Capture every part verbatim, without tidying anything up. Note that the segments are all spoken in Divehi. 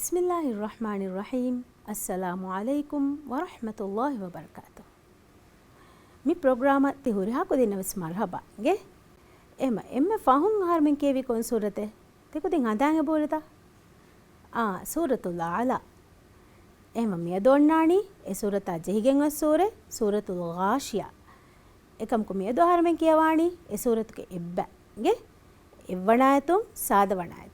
بسم الله الرحمن الرحيم. السلام عليكم ورحمة الله وبركاته. މި ޕްރޮގްރާމަށް ތި ހުރިހާ ކުދިންނަށް ވެސް މަރްޙަބާ އިނގޭ. އެހެމަ އެންމެ ފަހުން އަހަރުމެން ކިޔެވި ކޮން ސޫރަތެއް؟ ތި ކުދިން ހަނދާން އެބަހުރިތަ؟ އާ، ސޫރަތުލް އަޢުލާ. އެހެމަ މިއަދު އޮންނާނީ އެ ސޫރަތާ ޖެހިގެން އޮތް ސޫރަ، ސޫރަތުލް ޣާޝިޔާ. އެކަމަކު މިއަދު އަހަރުމެން ކިޔަވާނީ އެ ސޫރަތުގެ އެއްބަ އިނގޭ، އެއްވަނަ އާޔަތުން ސާދަވަނަ އާޔަތަށް.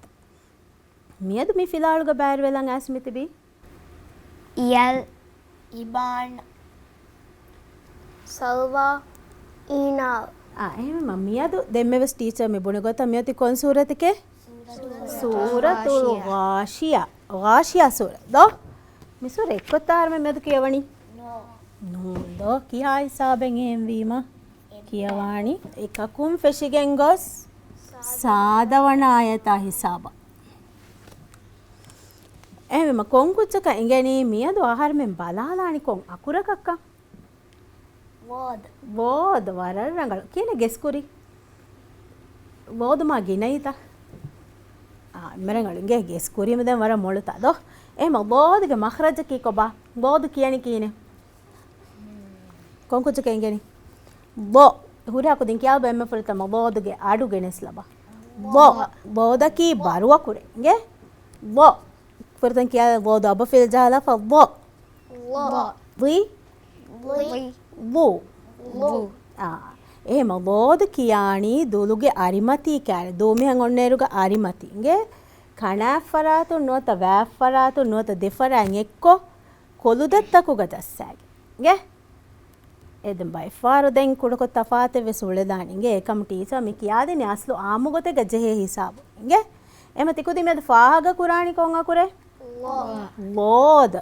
މިއަދު މި ފިލާވަޅުގަ ބައިވެރިވެލަން އައިސް މިތިބީ؟ އިޔަލް، އިބާން، ސަލްވާ، އީނާލް. އާ، އެހެންވީމަ މިއަދު ދެންމެވެސް ޓީޗަރ މި ބުނި ގޮތަށް މިއޮތީ ކޮން ސޫރަތެކޭ؟ ސޫރަތުލް ޣާޝިޔާ. ޣާޝިޔާ ސޫރަ ދޯ؟ މި ސޫރަ އެއްކޮށްތާ އަހަރުމެން މިއަދު ކިޔަވަނީ؟ ނޫން ދޯ؟ ކިހާ ހިސާބެއް އެހެންވީމަ؟ ކިޔަވާނީ އެކަކުން ފެށިގެން ގޮސް ސާދަވަނަ އާޔަތާ ހިސާބަށް. އެހެންވީމަ ކޮން ކުއްޖަކަށް އިނގެނީ މިއަދު އަހަރުމެން ބަލާލާނީ ކޮން އަކުރަކަށްކަން؟ ވޯދް. ވޯދް، ވަރަށް ރަނގަޅު. ކިހިނެއް ގެސް ކުރީ؟ ވޯދު މާ ގިނައީތަ؟ އާ، އެންމެ ރަނގަޅު. އިނގޭ ގެސް ކުރީމަ ދެން ވަރަށް މޮޅުތާ ދޯ؟ އެހެމަ ވޯދުގެ މަޚްރަޖަކީ ކޮބާ؟ ވޯދު ކިޔަނީ ކިހިނެއް؟ ކޮން ކުއްޖަކަށް އިނގެނީ؟ ވޯ. ހުރިހާ ކުދިން ކިޔާބަ އެންމެ ފުރަތަމަ ވޯދުގެ އަޑު ގެނެސްލަބަ. ވޯ. ވޯ. ވޯދަކީ ބަރު އަކުރެއް. އިނގޭ؟ ވޯ. ފުރަތަމަ ކިޔާ ވޯދު އަބަފިލް ޖަހާލާފަ ވޯ. ލޯ. ވި. ލި. ވޫ. ވޫ. އާ. އެހެމަ ވޯދު ކިޔާނީ ދުލުގެ އަރިމަތީ ކާރި. ދޫމިހެން އޮންނައިރުގަ އަރިމަތީ. އިނގޭ؟ ކަނާތް ފަރާތުން ނުވަތަ ވާތް ފަރާތުން ނުވަތަ ދެ ފަރާތް އެއްކޮށް ކޮލުދަތްތަކުގަ ޖައްސާގެން. އިނގޭ؟ އެ ދެން ބައެއްފަހަރު ދެން ކުޑަކޮށް ތަފާތެއް ވެސް އުޅެދާނެ. އިނގޭ؟ އެކަމަ ޓީޗަރ މި ކިޔާދިނީ އަސްލު އާއްމު ގޮތެއްގަ ޖެހޭ ހިސާބު. އިނގޭ؟ އެމަ ތިކުދިން މިއަދު ފާހަގަ ކުރާނީ ކޮން އަކުރެއް؟ ލޯ. ލޯދް.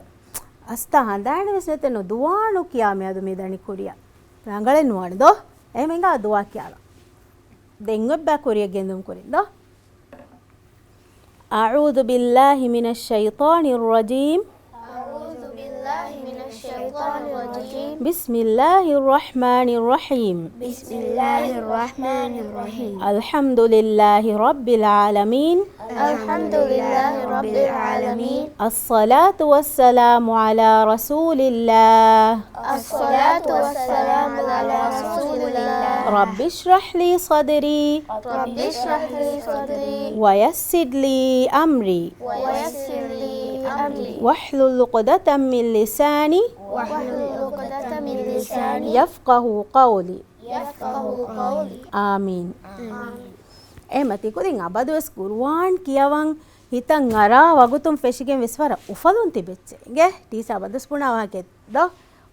އަސްތާ ހަނދާނެއް ވެސް ނެތެއްނު ދުވާ ނުކިޔާ މިއަދު މި ދަނީ ކުރިއަށް. ރަނގަޅެއް ނުވާނެ ދޯ؟ އެހެމަ އިނގާ ދުވާ ކިޔާލަ. ދެން އޮތްބާ ކުރިއަށް ގެންދުން ކުރިން ދޯ؟ أعوذ بالله من الشيطان الرجيم. أعوذ بالله من الشيطان الرجيم. بسم الله الرحمن الرحيم. بسم الله الرحمن الرحيم. الحمد لله رب العالمين. الحمد لله رب العالمين. الصلاة والسلام على رسول الله. الصلاة والسلام على رسول الله. رب اشرح لي صدري. رب اشرح لي صدري. ويسر لي أمري. ويسر لي أمري. واحلل عقدة من لساني. واحلل عقدة من لساني. يفقه قولي. يفقه قولي. އާމީން. އާމީން. އެހެމަ ތިކުދިން އަބަދުވެސް ޤުރުއާން ކިޔަވަން ހިތަށް އަރާ ވަގުތުން ފެށިގެން ވެސް ވަރަށް އުފަލުން ތިބެއްޗެ. އިނގޭ؟ ޓީޗާ އަބަދުވެސް ބުނާ ވާހަކައެއް ދޯ؟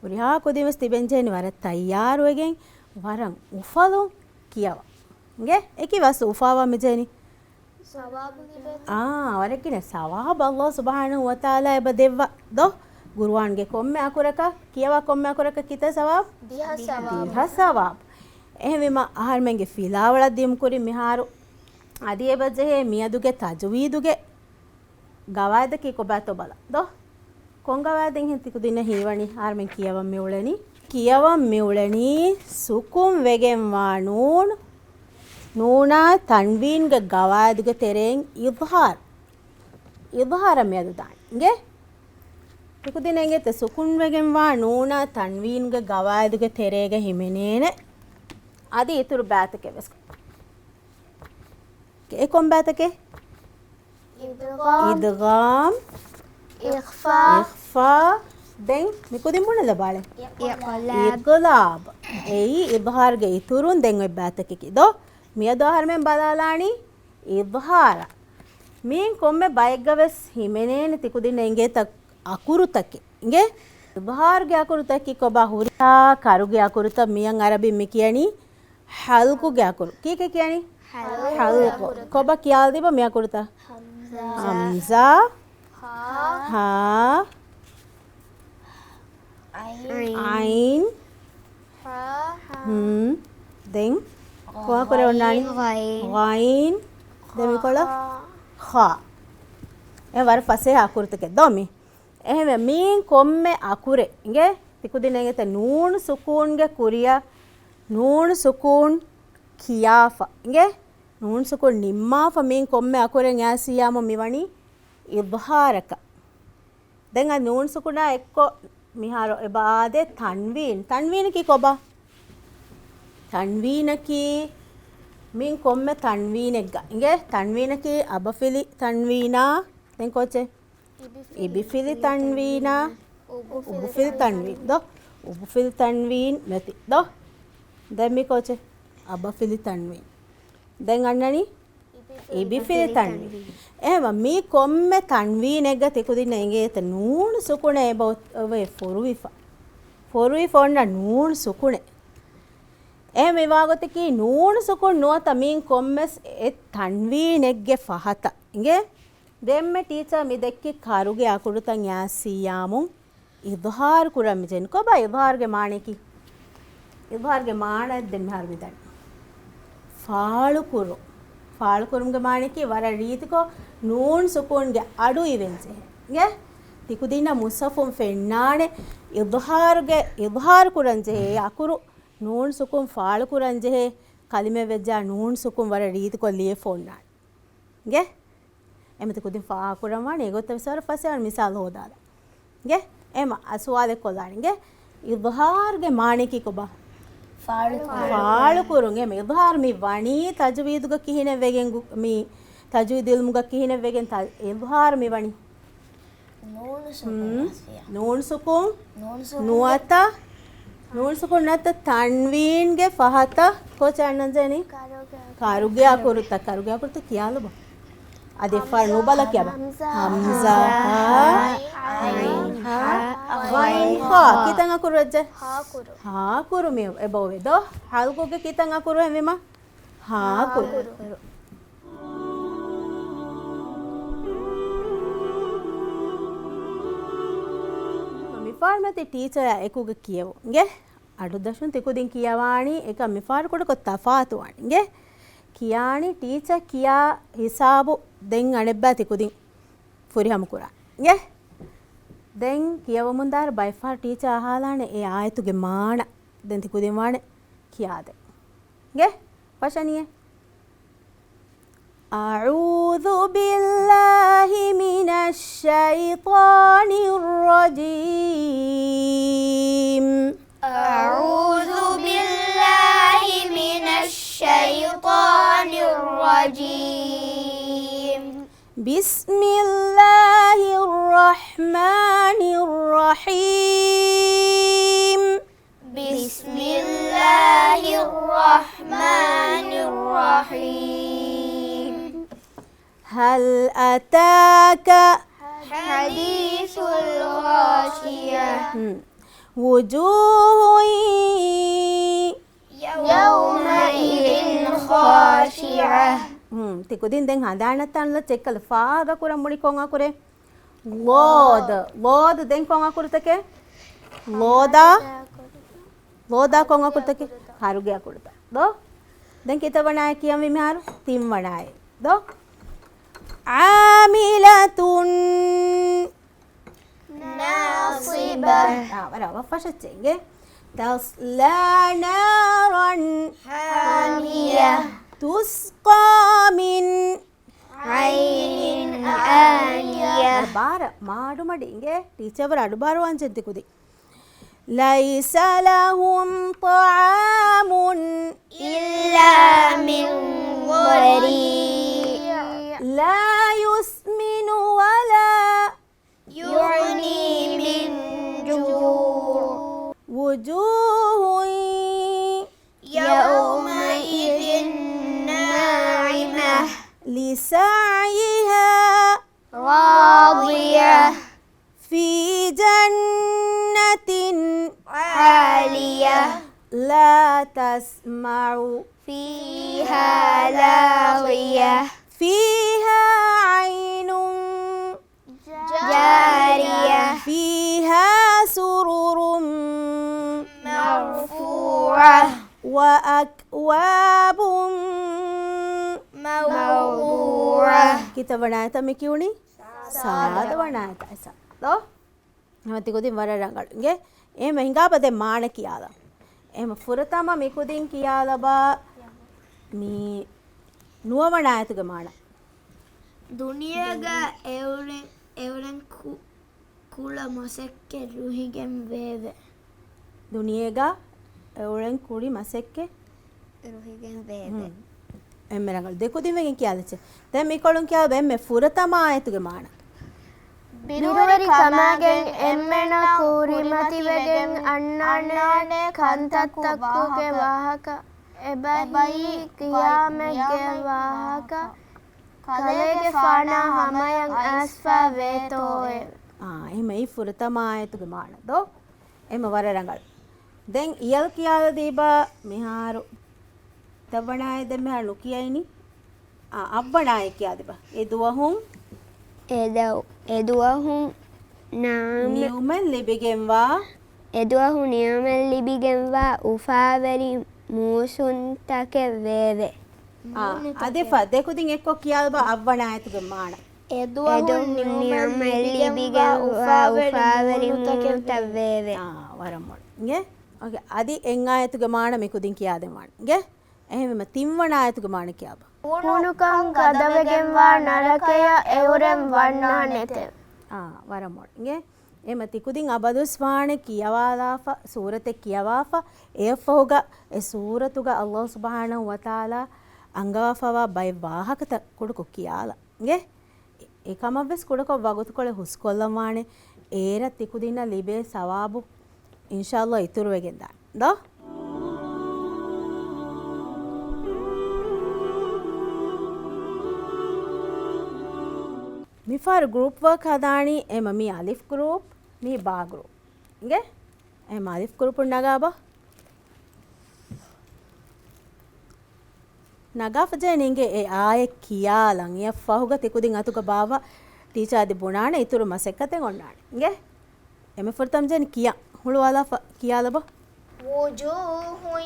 ހުރިހާ ކުދިން ވެސް ތިބެން ޖެހެނީ ވަރަށް ތައްޔާރުވެގެން ވަރަށް އުފަލުން ކިޔަވަން. އިނގޭ؟ އެކި ވަސް އުފާވާ މި ޖެހެނީ؟ ސަވާބު ލިބޭތޯ؟ އާ، ވަރަށް ގިނަ ސަވާބު ﷲ ސުބްޙާނަހޫ ވަތަޢާލާ އެބަ ދެއްވާ ދޯ؟ ޤުރުއާންގެ ކޮންމެ އަކުރަކަށް، ކިޔަވާ ކޮންމެ އަކުރަކަށް ކިތައް ސަވާބު؟ ދިހަ ސަވާބު. ދިހަ ސަވާބު. އެހެންވީމަ އަހަރުމެންގެ ފިލާވަޅަށް ދިޔުމު ކުރިން މިހާރު އަދި އެބަ ޖެހޭ މިއަދުގެ ތަޖުވީދުގެ ގަވާއިދަކީ ކޮބާތޯ ބަލަ ދޯ؟ ކޮން ގަވާއިދެއްހެން ތިކުދިންނަށް ހީވަނީ؟ އަހަރުމެން ކިޔަވަން މިއުޅެނީ. ކިޔަވަން މިއުޅެނީ ސުކުން ވެގެންވާ ނޫން، ނޫނާ ތަންވީންގެ ގަވާއިދުގެ ތެރެއިން އިޒްހާރު. އިޒްހާރަށް މިއަދު ދާނެ. އިނގޭ؟ ތިކުދިން އެނގޭތަ ސުކުން ވެގެންވާ ނޫނާ ތަންވީންގެ ގަވާއިދުގެ ތެރޭގަ ހިމެނޭނެ އަދި އިތުރު ބައިތަކެއް ވެސް. އެ ކޮން ބައިތަކެއް؟ އިދްޣާމް. އިދްޣާމް. އިޚްފާ. އިޚްފާ. ދެން މި ކުދިން ބުނެލަބާޅެ. އިޤްލާބް. އިޤްލާބް. އެއީ އިޒްހާރުގެ އިތުރުން ދެން އޮތް ބައިތަކަކީ ދޯ؟ މިއަދު އަހަރުމެން ބަލާލާނީ އިޒްހާރަށް. މިއިން ކޮންމެ ބައެއްގަ ވެސް ހިމެނޭނެ ތިކުދިންނަށް އެނގޭތަ އަކުރުތަކެއް. އިނގޭ؟ އިޒްހާރުގެ އަކުރުތަކީ ކޮބާ؟ ހުރިހާ ކަރުގެ އަކުރުތައް މިއަށް ޢަރަބިން މި ކިޔަނީ ޙަލްޤުގެ އަކުރު. ކީކޭ ކިޔަނީ؟ ޙަލްޤު. ޙަލްޤު. ކޮބާ ކިޔާލަދީބަ މި އަކުރުތައް؟ ހަމްޒާ. ހަމްޒާ. ހާ. ހާ. ޢައިން. ޢައިން. ހާ. ހުން. ދެން ކޮބާ ކުރެ އޮންނާނީ؟ ޣައިން. ޣައިން. ދެން މިކޮޅަށް؟ ޚާ. ޚާ. އެ ވަރަށް ފަސޭހަ އަކުރުތަކެއް ދޯ މި؟ އެހެންވެ، މިއިން ކޮންމެ އަކުރެއް އިނގޭ؟ ތިކުދިންނަށް އެނގޭތަ ނޫނު ސުކޫންގެ ކުރިއަށް ނޫނު ސުކޫން ކިޔާފަ އިނގޭ؟ ނޫނު ސުކޫން ނިންމާފަ މިއިން ކޮންމެ އަކުރެއް އައިސް ޔާމު މިވަނީ އިޒްހާރަކަށް. ދެން އަ ނޫން ސުކުނާ އެއްކޮށް މިހާރު އެބަ އާދޭ ތަންވީން. ތަންވީނަކީ ކޮބާ؟ ތަންވީނަކީ މިން ކޮންމެ ތަންވީނެއްގަ އިނގޭ. ތަންވީނަކީ އަބަފިލި ތަންވީނާ. ދެން ކޯޗެއް؟ އިބިފިލި ތަންވީނާ. އުބުފިލި ތަންވީން ދޯ؟ އުބުފިލި ތަންވީން މެތި ދޯ؟ ދެން މި ކޯޗެއް؟ އަބަފިލި ތަންވީން. ދެން އަންނަނީ؟ އިބިފިލި ތަންވީން. އެހެންވީމަ މި ކޮންމެ ތަންވީނެއްގަ ތިކުދިންނަށް އިނގޭތަ ނޫނު ސުކުނެއް އެބަ އޮތް ފޮރުވިފަ. ފޮރުވިފަ އޮންނަ ނޫނު ސުކުނެއް. އެހެންވީމަ މިވާގޮތަކީ ނޫނު ސުކުން ނުވަތަ މިން ކޮންމެސް އެއް ތަންވީނެއްގެ ފަހަތަށް އިނގޭ. ދެންމެ ޓީޗަރ މި ދެއްކި ކަރުގެ އަކުރުތައް އާ ސިޔާމުން އިޒުހާރު ކުރަން މި ޖެހެނީ. ކޮބާ އިޒުހާރުގެ މާނައަކީ؟ އިޒުހާރުގެ މާނައަށް ދެން މިހާރު މިދަނީ. ފާޅުކުރު. ފާޅުކުރުމުގެ މާނައަކީ ވަރަށް ރީތިކޮށް ނޫން ސުކޫންގެ އަޑު އިވެން ޖެހޭ. އިނގޭ؟ ތިކުދިންނަށް މުޞްޙަފުން ފެންނާނެ އިޒުހާރުގެ، އިޒުހާރު ކުރަން ޖެހޭ އެ އަކުރު ނޫން ސުކޫން ފާޅުކުރަން ޖެހޭ ކަލިމަ ވެއްޖާ ނޫން ސުކޫން ވަރަށް ރީތިކޮށް ލިޔެފަ އޮންނާނެ. އިނގޭ؟ އެމަ ތިކުދިން ފާހަގަކުރަން ވާނެ އެގޮތަށް ވެސް ވަރަށް ފަސޭހަވާން މިސާލު ހޯދާލާ. އިނގޭ؟ އެމަ އަ ސުވާލެއް ކޮށްލާނެ. އިނގޭ؟ އިޒުހާރުގެ މާނައަކީ ކޮބާ؟ ފާޅުކުރުން. ފާޅުކުރުން. އެމަ އިޒުހާރު މި ވަނީ ތަޖުވީދުގަ ކިހިނެއް ވެގެން ގު-، މި ތަޖުވީދު އިލްމުގަ ކިހިނެއް ވެގެން ތަ-، އިޒުހާރު މި ވަނީ؟ ނޫނު ސުކުން ހުން. ވާސިޔާ. ނޫނު ސުކުން ނޫނު ސުކުން. ނުވަތަ، ނޫނު ސުކުން ނުވަތަ ތަންވީންގެ ފަހަތަށް ކޯޗެއް އަންނަން ޖެހެނީ؟ ކަރުގެ އަކުރު. ކަރުގެ އަކުރުތައް، ކަރުގެ އަކުރުތައް ކިޔާލަބަ. އަދި އެއްފަހަރު ނުބަލަ ކިޔާބަ. ހަމްޒާ. ހަމްޒާ ހާ. ހާ. އައިން ހާ. ހާ. ކިތަން އަކުރު ވެއްޖެ؟ ހާކުރު. ހާކުރު މި އެބަ އޮވޭ ދޯ؟ ހަލްޤުގެ ކިތަން އަކުރު ހެންވީމަ؟ ހާކުރު. ހާކުރު. މިފާރުމަތި ޓީޗަރާ އެކުގަ ކިޔެވުން. އިނގޭ؟ އަޑު ދަށުން ތިކުދިން ކިޔަވާނީ އެކަ މިފާރު ކުޑަކޮށް ތަފާތުވާނެ. އިނގޭ؟ ކިޔާނީ ޓީޗަރ ކިޔާ ހިސާބު ދެން އަނެއްބަ ތިކުދިން ފުރިހަމަ ކުރާނެ. އިނގޭ؟ ދެން ކިޔަވަމުންދާއިރު ބައެއްފަހަރު ޓީޗަރ އަހާލާނެ އެ އާޔަތުގެ މާނަ. ދެން ތިކުދިން ވާނެ ކިޔާދޭ. އިނގޭ؟ ފަށަނީއޭ. أعوذ بالله من الشيطان الرجيم. أعوذ بالله من الشيطان الرجيم. بسم الله الرحمن الرحيم. بسم الله الرحمن الرحيم. هل أتاك حديث الغاشية. ހުން. وجوه يومئذ خاشعة. ހުން. ތިކުދިން ދެން ހަނދާން ނައްތާނަލަ ޗެކްކަލަ ފާހަގަކުރަން މުޅި ކޮން އަކުރެއް؟ ޟާދު. ޟާދު ދެން ކޮން އަކުރުތަކެއް؟ ޟާދާ. ޟާދާ ކޮން އަކުރުތަކެއް؟ ކަރުގެ އަކުރުތައް. ދޯ؟ ދެން ކިތައް ވަނައެއް ކިޔަންވީ މިހާރު؟ ތިން ވަނައެއް. ދޯ؟ عاملة ناصبة. އާ، ވަރަށް އަވަށް ފަށައްޗޭ. ތަޞްލާ ނާރަން ހާމިޔަ. تسقى من عين آنية. ބާރަށް މާޑުމަޑި އިނގޭ. ޓީޗަރ ވަރަށް އަޑުބާރުވާން ޖެއްދި ކުދި. ليس لهم طعام إلا من ضريع. لا يسمن ولا يغني من جوع. وجوه يومئذ ناعمة. لسعيها راضية. في جنة عالية. لا تسمع فيها لاغية. فيها عين جارية. فيها سرر مرفوعة. وأكواب موضوعة. ކިތައް ވަނަ އާޔަތެއް މި ކިޔުނީ؟ ސާދަ ވަނަ އާޔަތެއް. ސާދަ. ހަމަ ތިކުދިން ވަރަށް ރަނގަޅު. އިނގޭ؟ އެހެން ހިނގާބަ ދެން މާނަ ކިޔާލަން. އެހެން ފުރަތަމަ މި ކުދިން ކިޔާލަބަ މި ނުވަވަނަ އާޔަތުގެ މާނަ. ދުނިޔޭގަ އެއުރެން، އެއުރެން ކު-، ކުޅަ މަސައްކަތް ރުހިގެން ވެއެވެ. ދުނިޔޭގަ އެއުޅެން ކުރި މަސައްކަތް ރުހިގެން ވެއެވެ. ހުން. އެންމެ ރަނގަޅު. ދެ ކުދިންވެގެން ކިޔާލައްޗޭ. ދެން މިކޮޅުން ކިޔާލަބަ އެންމެ ފުރަތަމަ އާޔަތުގެ މާނަ. ބިރުވެރިކަމާގެން އެންމެނަށް ކުރިމަތިވެގެން އަންނާނެ ކަންތައްތަކުގެ ވާހަކަ. އެބައީ ޤިޔާމަތްގެ ވާހަކަ. ކަލޭގެފާނާ ހަމަޔަށް އައިސްފަ ވޭތޯއެވެ. އާ، އެހެމަ އީ ފުރަތަމަ އާޔަތުގެ މާނަ ދޯ؟ އެމަ ވަރަށް ރަނގަޅު. ދެން އިޔަލް ކިޔާލަދީބާ މިހާރު. ތައްވަނާއެ ދެން މިހާރު ނުކިޔައިނީ. އާ، އައްވަނާއެ ކިޔާދިބާ. އެ ދުވަހުން އެ ދަ-، އެ ދުވަހު ނާމެ-، ނިޢުމަތް ލިބިގެންވާ. އެ ދުވަހު ނިޢުމަތް ލިބިގެންވާ އުފާވެރި މޫސުންތަކެއް ވެއެވެ. އާ، އަދި ފަ ދެ ކުދިން އެއްކޮށް ކިޔާލަބަ އައްވަނާ އާޔަތުގެ މާނަ. އެދުވަހު ނިޢުމަތް ލިބިގެންވާ އުފާވެރި މޫނުތައް ވެއެވެ. އާ، ވަރަށް މޮޅު. އިނގޭ؟ އޯކޭ. އަދި އެއް އާޔަތުގެ މާނަ މި ކުދިން ކިޔާދެން ވާނެ. އިނގޭ؟ އެހެންވީމަ ތިންވަނަ އާޔަތުގެ މާނަ ކިޔާބަ. ހޫނުކަން ގަދަވެގެންވާ ނަރަކަޔަށް އެއުރެން ވަންނާނެތެވެ. އާ، ވަރަށް މޮޅު. އިނގޭ؟ އެމަ ތިކުދިން އަބަދުވެސް ވާނެ ކިޔަވާލާފަ، ސޫރަތެއް ކިޔަވާފަ، އެއަށްފަހުގަ އެ ސޫރަތުގަ އައްލާހު ސުބްޙާނަހު ވަތަޢާލާ އަންގަވާފަވާ ބައެއް ވާހަކަތައް ކުޑަކޮށް ކިޔާލަ. އިނގޭ؟ އެ ކަމަށްވެސް ކުޑަކޮށް ވަގުތުކޮޅެއް ހުސްކޮށްލަން ވާނެ. އޭރަށް ތިކުދިންނަށް ލިބޭ ސަވާބު އިންޝާއައްލާ އިތުރުވެގެން ދާނެ. ދޯ؟ މިފަހަރު ގްރޫޕް ވާކް ހަދާނީ އެމަ މީ އަލިފް ގްރޫޕް، މީ ބާ ގްރޫޕް. އިނގޭ؟ އެމަ އަލިފް ގްރޫޕުން ނަގާބަ. ނަގާފަ ޖެހޭނީ އިނގޭ އެ އާޔަތް ކިޔާލަން. އެއަށް ފަހުގަ ތިކުދިން އަތުގަ ބާއްވާ ޓީޗާ އަދި ބުނާނެ އިތުރު މަސައްކަތެއް އޮންނާނެ. އިނގޭ؟ އެމެ ފުރަތަމަ ޖެހޭނީ ކިޔަން. ހުޅުވާލާފަ ކިޔާލަބަ. وجوه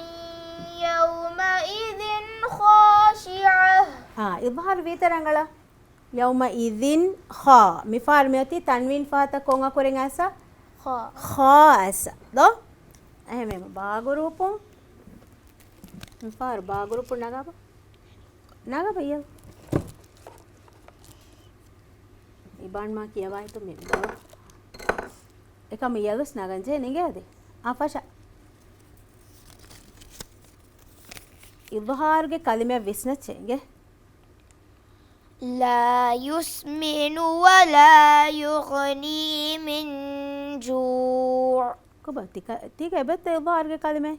يومئذ خاشعة. އާ، އިޒްހާރު ވީތަ ރަނގަޅަށް؟ ޔައުމައިޛިން ޚާ. މިފަހަރު މިއޮތީ ތަންވީން ފަހަތަށް ކޮން އަކުރެއް އައިސްފަ؟ ޚާ. ޚާ އައިސްފަ. ދޯ؟ އެހެންވީމަ ބާ ގްރޫޕުން. މިފަހަރު ބާ ގްރޫޕުން ނަގާބަ. ނަގާބަ އިޔަލް. އިބާން މާ ކިޔަވާ ހިތު މި ދޯ. އެކަމު އިޔަލްވެސް ނަގަން ޖެހޭ އިނގޭ އަދި. އާ ފަށަ. އިޒްހާރުގެ ކަލިމަ ވިސްނައްޗޭ އިނގޭ. لا يسمن ولا يغني من جوع. ކޮބާ ތިކަ-، ތީގަ އެބައްތަ އިޒްހާރުގެ ކަލިމަ؟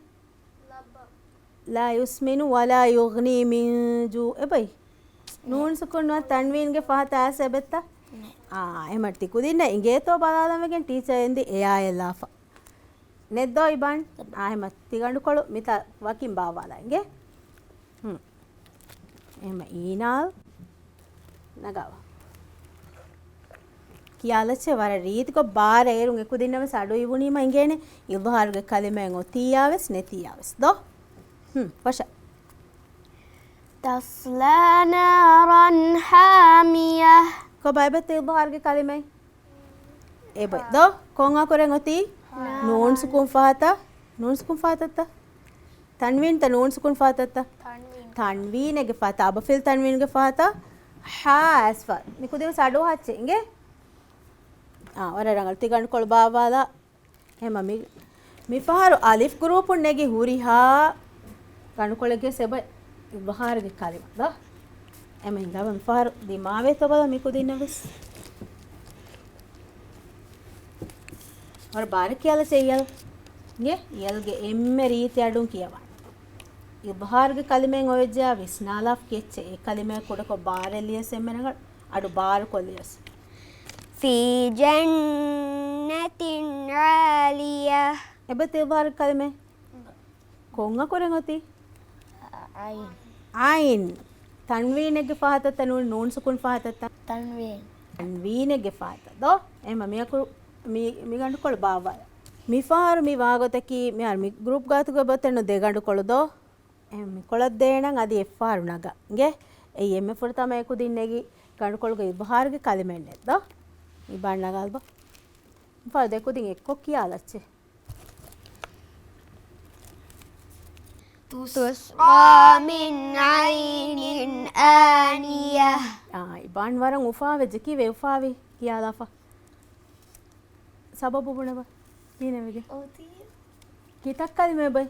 لا يسمن ولا يغني من جوع. އެބައި؟ ނޫން ސުކުން ނުވާ ތަންވީންގެ ފަހަތަށް އައިސް އެބައްތަ؟ އާ، އެމަ ތިކުދިންނަށް އިނގޭތޯ ބަލާލަން ވެގެން ޓީޗަރ އެންދި އެއާ އެއްލާފަ. ނެތްދޯ އިބާން؟ އާ، އެމަ ތިގަނޑުކޮޅު މިތާ ވަކިން ބާއްވާލާ އިނގޭ. ހުން. އެމަ އީނާލް ނަގާވާ. ކިޔާލައްޗޭ ވަރަށް ރީތިކޮށް ބާރަށް އޭރުން އެކުދިންނަށް ވެސް އަޑު އިވުނީމަ އިނގޭނެ އިޒްހާރުގެ ކަލިމައެއް އޮތިއްޔާ ވެސް ނެތިއްޔާ ވެސް. ދޯ؟ ހުން، ފަށަ. تصلى نارا حامية. ކޮބާ އެބައްތަ އިޒްހާރުގެ ކަލިމައެއް؟ އެބައި. ދޯ؟ ކޮން އަކުރެއް އޮތީ؟ ނާ. ނޫން ސުކުން ފަހަތަށް. ނޫން ސުކުން ފަހަތަށްތަ؟ ތަންވީންތަ ނޫން ސުކުން ފަހަތަށްތަ؟ ތަންވީން. ތަންވީނެއްގެ ފަހަތަށް، އަބަފިލް ތަންވީންގެ ފަހަތަށް ހާ އައިސްފަ. މި ކުދިން ވެސް އަޑުއަހައްޗޭ އިނގޭ؟ އާ، ވަރަށް ރަނގަޅު. ތި ގަނޑުކޮޅު ބާއްވާލާ. އެހެމަ މި، މިފަހަރު އަލިފް ގްރޫޕުން ނެގި ހުރިހާ ގަނޑުކޮޅެއްގެ އެބަ އިޒްހާރުގެ ކަލިމަ ދޯ؟ އެމަ ހިނގާބަ މިފަހަރު ދިމާވޭތޯ ބަލަ މި ކުދިންނަށް ވެސް. ވަރަށް ބާރަށް ކިޔާލައްޗޭ އިޔަލް. އިނގޭ؟ އިޔަލްގެ އެންމެ ރީތި އަޑުން ކިޔަވާނެ. އިޒްހާރުގެ ކަލިމައެއް އޮވެއްޖެޔާ ވިސްނާލާފަ ކިޔައްޗޭ އެ ކަލިމައެއް ކުޑަކޮށް ބާރަށް ލިޔަސް އެންމެ ރަނގަޅު. އަޑު ބާރުކޮށް ލިޔަސް. في جنة عالية. އެބައްތަ އިޒްހާރުގެ ކަލިމައެއް؟ ކޮން އަކުރެއް އޮތީ؟ ޢައިން. ޢައިން. ތަންވީނެއްގެ ފަހަތަށްތަ ނޫން، ނޫން ސުކުން ފަހަތަށްތަ؟ ތަންވީން. ތަންވީނެއްގެ ފަހަތަށް ދޯ؟ އެހެމަ މިއަކުރު މި، މި ގަނޑުކޮޅު ބާއްވާލަ. މިފަހަރު މި ވާގޮތަކީ މިހާރު މި ގްރޫޕް ގާތުގަ އެބައޮތްތަ ދެ ގަނޑުކޮޅު ދޯ؟ އެހެން މިކޮޅަށް ދޭނަން އަދި އެއްފަހަރު ނަގަން. އިނގޭ؟ އެއީ އެންމެ ފުރަތަމަ އެ ކުދިން ނެގި ގަނޑުކޮޅުގެ އިޒްހާރުގެ ކަލިމައެއް ނެތް ދޯ؟ އިބާން ނަގާލަބަ. މިފަހަރު ދެ ކުދިން އެއްކޮށް ކިޔާލައްޗޭ. تسقى من عين آنية. އާ، އިބާން ވަރަށް އުފާވެއްޖެ. ކީއްވެ އުފާވީ؟ ކިޔާލާފަ. ސަބަބު ބުނެބަ. ކިހިނެއްވެގެން؟ އޮތީ. ކިތައް ކަލިމައެއް ބައި؟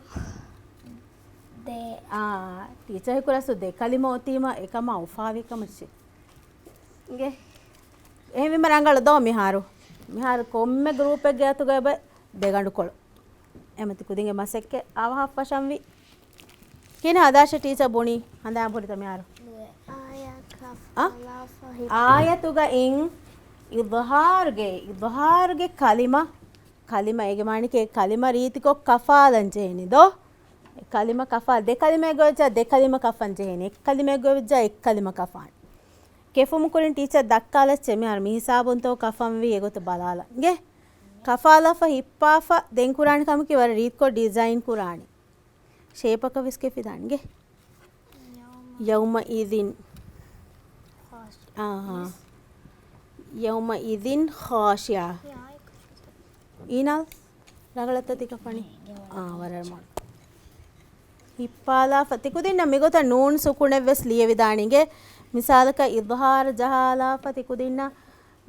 ދެ. އާ، ޓީޗަރ ހީކުރާ ސު ދެ ކަލިމަ އޮތީމަ އެކަމާ އުފާވި ކަމަށް އިނގޭ. އެހެންވީމަ ރަނގަޅު ދޯ މިހާރު. މިހާރު ކޮންމެ ގްރޫޕެއްގެ އަތުގަ އެބަ ދެ ގަނޑުކޮޅު. އެމަތި ކުދިންގެ މަސައްކަތް އަވަހަށް ފަށަންވީ. ކިހިނެއް ހަދާށޭ ޓީޗަރ ބުނީ؟ ހަނދާން ބުނިތަ މިހާރު؟ އާޔަތުގައި އިޒްހާރުގެ، އިޒްހާރުގެ ކަލިމަ، ކަލިމަ އޭގެ މާނައަކީ ކަލިމަ ރީތިކޮށް ކަފާލަން ޖެހޭނެ ދޯ؟ ކަލިމަ ކަފާ، ދެ ކަލިމައެއްގަ ވެއްޖާ ދެ ކަލިމަ ކަފަން ޖެހޭނެ، އެއް ކަލިމައެއްގަ ވެއްޖާ އެއް ކަލިމަ ކަފާނެ. ކެފުމު ކުރިން ޓީޗަރ ދައްކާލައްޗޭ މިހާރު މި ހިސާބުންތޯ ކަފަންވީ އެގޮތަށް ބަލާލަން. އިނގޭ؟ ކަފާލާފަ ހިއްޕާފަ ދެން ކުރާނެ ކަމަކީ ވަރަށް ރީތިކޮށް ޑިޒައިން ކުރާނެ. ޝޭޕަކަށް ވެސް ކެފިދާނެ އިނގޭ. ޔައުމައިޛިން. އާހާ. ޔައުމައިޛިން ޚާޝިޢާ. އީނާލް ރަނގަޅަށްތަ ތިކަފަނީ؟ އާ، ވަރަށް މޮޅު. ހިއްޕާލާފަ ތިކުދިންނަށް މިގޮތަށް ނޫން ސުކުނެއްވެސް ލިޔެވިދާނެ އިނގޭ. މިސާލަކަށް އިޒްހާރު ޖަހާލާފަ ތިކުދިންނަށް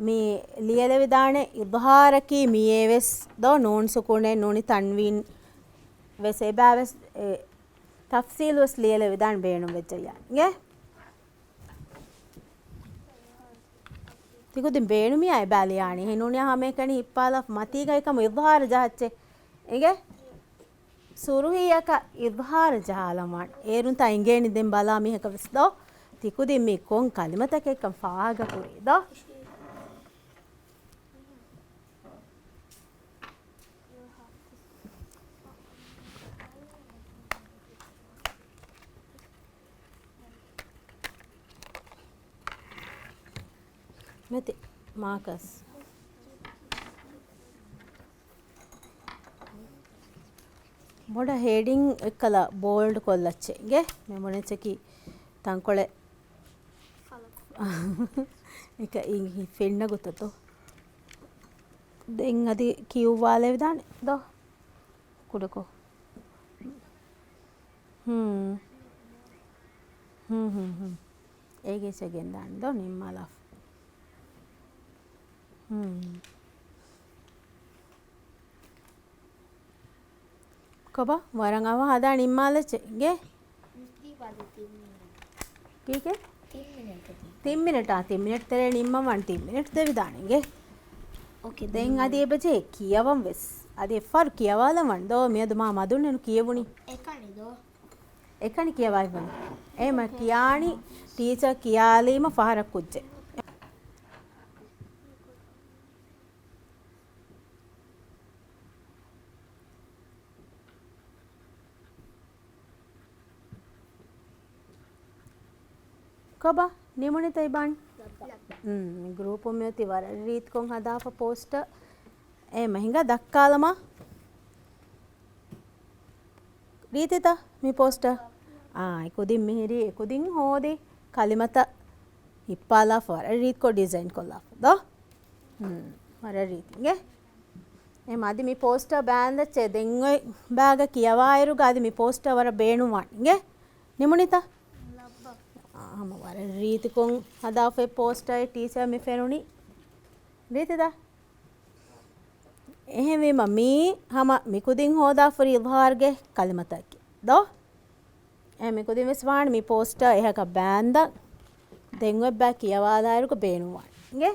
މި ލިޔެލެވިދާނެ އިޒްހާރަކީ މިއޭވެސް ދޯ ނޫން ސުކުނެއް ނޫނީ ތަންވީން ވެސް އެބައިވެސް އެ ތަފްސީލުވެސް ލިޔެލެވިދާނެ ބޭނުންވެއްޖެއްޔާ އިނގޭ. ތިކުދިން ބޭނުމިއްޔާ އެބައި ލިޔާނީ. އެހެންނޫނިއްޔާ ހަމައެކަނި ހިއްޕާލާފަ މަތީގައި ކަމު އިޒްހާރު ޖަހައްޗޭ. އިނގޭ؟ ސުރުހީއަކަށް އިޒްހާރު ޖަހާލަން ވާނެ. އޭރުންތާ އިނގޭނީ ދެން ބަލާ މީހަކަށް ވެސް ދޯ. ތިކުދިން މީ ކޮން ކަލިމަތަކެއްކަން ފާހަގަކުރީ ދޯ؟ މެތި މާކަސް. ބޮޑަށް ހެޑިން އެއްކަލަ ބޯލްޑް ކޮށްލައްޗޭ. އިނގޭ؟ މި ބުނެއްޗަކީ ތަންކޮޅެއް އެކަ އިނގި ފެންނަ ގޮތަށް ދޯ. ދެން އަދި ކިޔުއްވާލެވިދާނެ ދޯ. ކުޑަކޮށް. ހުން. ހުން، ހުން، ހުން. އޭގެ އެއްޗެއް ގެންދާނެ ދޯ ނިންމާލާފަ. ހުން. ކޮބާ؟ ވަރަށް އަވަހަށް ހަދާ ނިންމާލައްޗޭ. އިނގޭ؟ ކީކޭ؟ ތިން މިނެޓާ، ތިން މިނެޓް ތެރޭ ނިންމަން ވަން ތިން މިނެޓް ދެވިދާނެ އިނގޭ. އޯކޭ، ދެން އަދި އެބަޖެހޭ ކިޔަވަން ވެސް. އަދި އެއްފަހަރު ކިޔަވާލަން ވަން ދޯ، މިއަދު މާ މަދުންނެނު ކިޔެވުނީ. އެކަނި ދޯ؟ އެކަނި ކިޔަވާލަން ވަން. އެހެމަ ކިޔާނީ ޓީޗަރ ކިޔާލީމަ ފަހަރަށް ކުއްޖެއް. ކޮބާ؟ ނިމުނިތަ އިބާން؟ ލައްބަ. މް، މި ގްރޫޕު މިއޮތީ ވަރަށް ރީތިކޮށް ހަދާފަ ޕޯސްޓަރ. އެ މަ ހިނގާ ދައްކާލަމާ. ރީތިތަ މި ޕޯސްޓަރ؟ އާ، އެ ކުދިން މިހިރީ، އެ ކުދިން ހޯދި ކަލިމަތައް ހިއްޕާލާފަ ވަރަށް ރީތިކޮށް ޑިޒައިން ކޮށްލާފަ ދޯ؟ މް، ވަރަށް ރީތި އިނގޭ. އެހެމަ އަދި މި ޕޯސްޓަރ ބާންދައްޗޭ ދެން އޮތް ބާގަ ކިޔަވާއިރުގަ އަދި މި ޕޯސްޓަރ ވަރަށް ބޭނުންވާނެ އިނގޭ. ނިމުނިތަ؟ އާ، ހަމަ ވަރަށް ރީތިކޮށް ހަދާފައި ޕޯސްޓަރ ޓީޗަރ މި ފެނުނީ. ރީތިތަ؟ އެހެންވީމަ މީ ހަމަ މިކުދިން ހޯދާފަ ހުރި އިޒްހާރުގެ ކަލިމަތަކެއް ދޯ؟ އެ މިކުދިން ވެސް ވާނެ މި ޕޯސްޓަރ އެހަކަށް ބާންދަން ދެން އޮތް ބާ ކިޔަވާލާއިރުގަ ބޭނުންވާނެ. އިނގޭ؟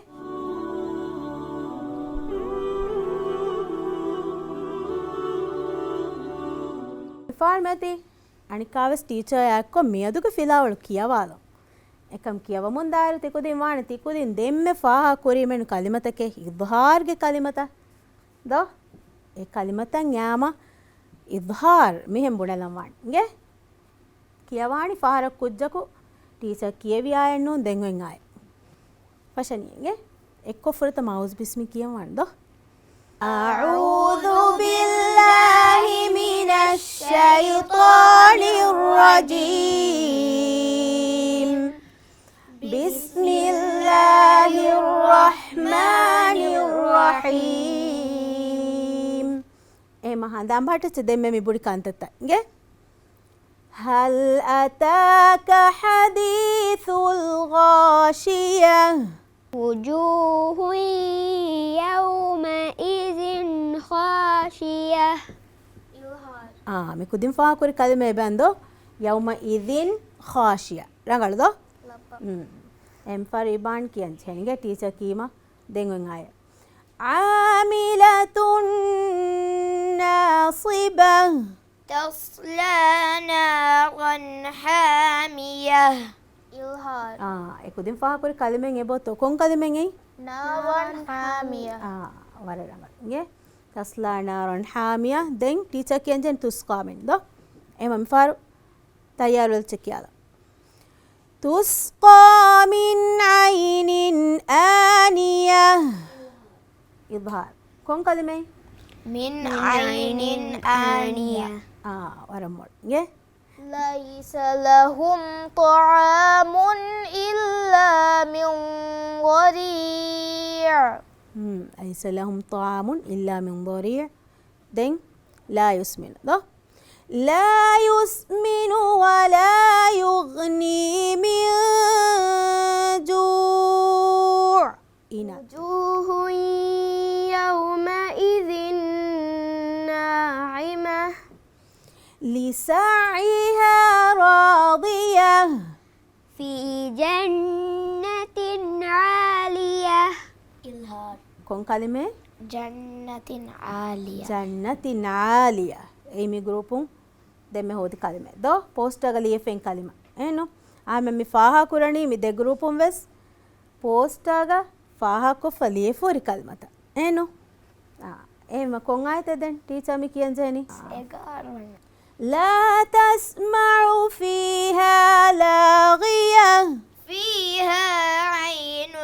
އެފާރްމެތި އަނެއްކާވެސް ޓީޗަރ އެއްކޮށް މިއަދުގެ ފިލާވަޅު ކިޔަވާލަން. އެކަމް ކިޔަވަމުންދާއިރު ތިކުދިން ވާނެ ތިކުދިން ދެންމެ ފާހަގަ ކުރީމެން ކަލިމަތަކެއް އިޒްހާރުގެ ކަލިމަތައް ދޯ؟ އެ ކަލިމަތައް އާމަ އިޒްހާރު މިހެން ބުނެލަން ވާނެ. އިނގޭ؟ ކިޔަވާނީ ފަހަރަށް ކުއްޖަކު ޓީޗަރ ކިޔެވިޔާއެއްނޫން ދެން އޮތް އާއެއް. ފަށަނީ އިނގޭ؟ އެއްކޮށް ފުރަތަމަ އައޫޒު ބިސްމި ކިޔަން ވާނެ ދޯ؟ أعوذ بالله من الشيطان الرجيم. بسم الله الرحمن الرحيم. އެހެމަ ހަނދާން ބަހައްޓައްޗޭ ދެންމެ މި ބުނި ކަންތައްތައް އިނގޭ. هل أتاك حديث الغاشية. وجوه يومئذ ޚާޝިޔަ. އާ، މި ކުދިން ފާހަގަކުރި ކަލިމަ އެބައިން ދޯ؟ ޔައުމައިޛިން ޚާޝިޔަ. ރަނގަޅު ދޯ؟ އެމް ފާރު އިބާން ކިޔަން ޖެހެނީ ޓީޗަރ ކީމަ ދެން އޮތް އާޔަތް. عاملة ناصبة. تصلى نارا حامية. އާ، އެ ކުދިން ފާހަގަކުރި ކަލިމައެއް އެބައޮތޯ؟ ކޮން ކަލިމައެއް؟ نارا حامية. އާ، ވަރަށް ރަނގަޅު. އިނގޭ؟ تصلى نارا حامية. ދެން ޓީޗަރ ކިޔަން ޖެހެނީ ތުސްޤާ މިން ދޯ؟ އެހެންވީމަ މިފަހަރު ތައްޔާރުވެލައްޗަ ކިޔާލަ. تسقى من عين آنية. އިޒްހާރު. ކޮން ކަލިމައެއް؟ من عين آنية. އާ، ވަރަށް މޮޅު. އިނގޭ؟ ليس لهم طعام إلا من ضريع. މް، ليس لهم طعام إلا من ضريع. ދެން لا يسمن ދޯ؟ لا يسمن ولا يغني من جوع. އިނާ. وجوه يومئذ ناعمة. لسعيها راضية. في جنة عالية. ކޮން ކަލިމައެއް؟ جنة عالية. جنة عالية. އެއީ މި ގްރޫޕުން ދެންމެ ހޯދި ކަލިމައެއް ދޯ؟ ޕޯސްޓަރގަ ލިޔެފައި ކަލިމަ. އެހެންނު؟ އާމެ މި ފާހަގަކުރަނީ މި ދެ ގްރޫޕުން ވެސް ޕޯސްޓާގަ ފާހަގަކޮށްފަ ލިޔެފަ ހުރި ކަލިމަތައް. އެހެންނު؟ އާ، އެހެންމަ ކޮން އާޔަތެއް ދެން ޓީޗަރ މި ކިޔަން ޖެހެނީ؟ އެގާރަ ވަނަ. لا تسمع فيها لاغية. فيها عين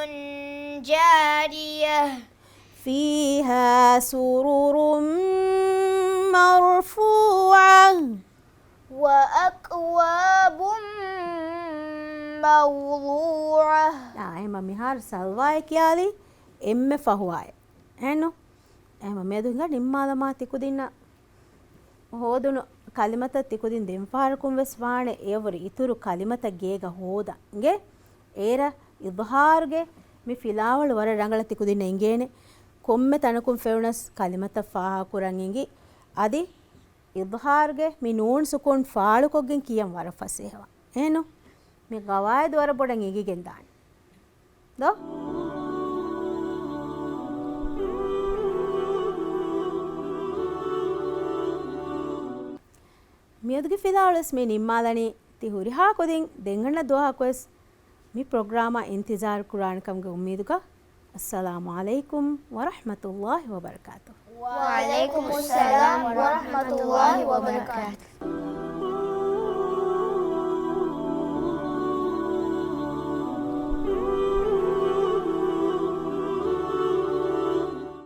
جارية. فيها سرر مرفوعة. وأكواب موضوعة. އާ، އެހެންމަ މިހާރު ސަލްވާއޭ ކިޔާލީ އެންމެ ފަހު އާޔަތް. އެހެންނު؟ އެހެންމަ މިއަދު ހިނގާ ނިންމާލަމާ ތިކުދިންނަށް ހޯދުނު ކަލިމަތައް ތިކުދިން ދެން ފަހަރަކުން ވެސް ވާނެ އެޔަށްވުރެ އިތުރު ކަލިމަތައް ގޭގަ ހޯދަން. އިނގޭ؟ އޭރަށް އިޒްހާރުގެ މި ފިލާވަޅު ވަރަށް ރަނގަޅަށް ތިކުދިންނަށް އެނގޭނެ. ކޮންމެ ތަނަކުން ފެނުނަސް ކަލިމަތައް ފާހަގަކުރަން އެނގި. އަދި އިޒްހާރުގެ މި ނޫން ސުކޫން ފާޅުކޮށްގެން ކިޔަން ވަރަށް ފަސޭހަވާ. އެހެންނު؟ މި ގަވާއިދު ވަރަށް ބޮޑަށް އެނގިގެން ދާނެ. ދޯ؟ މިއަދުގެ ފިލާވަޅުވެސް މި ނިންމާލަނީ. ތި ހުރިހާ ކުދިން ދެން އަންނަ ދުވަހަކުވެސް މި ޕްރޮގްރާމާ އިންތިޒާރު ކުރާނެ ކަމުގެ އުއްމީދުގަ. އައްސަލާމު ޢަލައިކުމް ވަރަޙްމަތުﷲި ވަބަރަކާތުހު. وعليكم السلام ورحمة الله وبركاته.